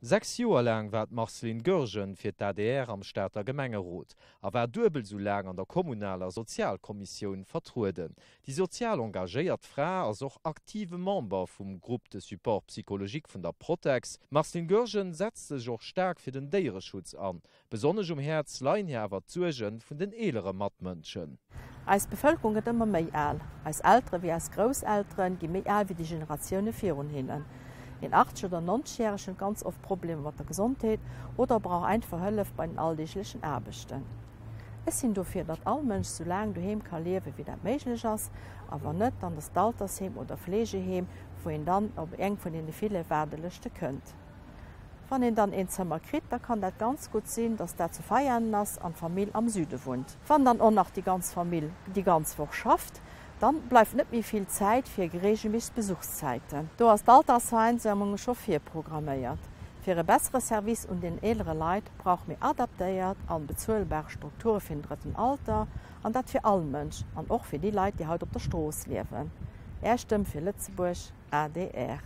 6 Joer laang war d'Marceline Goergen fir d'ADR am Stater Gemengerot a war duebel sou laang an der kommunaler Sozialkommissioun vertrueden. Déi sozial engagéiert Fra ass och aktive Member vum Groupe de support psychologique vun der Protex. D'Marceline Goergen setzt sech och staark fir den Déiereschutz an. Besonnesch um Häerz leien hir awer d'Suerge vun den eelere Matmënschen. Eis Bevëlkerung gëtt ëmmer méi al. Eis Eltere wéi eis Grousseltere gi méi al wéi déi Generatioune virun hinnen. Een 80 oder 90 Järegen huet ganz oft Problemer mat der Gesondheet oder brauch einfach Hëllef bei den alldeeglechen Aarbechten. Ech sinn dofir, datt all Mënsch sou laang doheem ka liewen, wéi dat méiglech ass, a wann net, dann datt d'Altersheem oder Fleegeheem, wou een dann op eng vun deene ville Waardelëschte kënnt. Wann een dann een Zëmmer kritt, da kann dat ganz gutt sinn, dass dat zu Veianen ass an d'Famill am Süde wunnt. Wann dann och nach déi ganz Famill déi ganz Woch schafft, dann bleift net méi vill Zäit fir regelméisseg Besuchszäiten. Do ass d'Altersheimswärmung scho virprogramméiert. Fir e bessere Service un den eelere Leit brauche mir adaptéiert an bezuelbar Strukture fir den drëtten Alter, an dat fir all Mënsch an och fir déi Leit, déi haut op der Strooss liewen. Är Stëmm fir Lëtzebuerg, adr.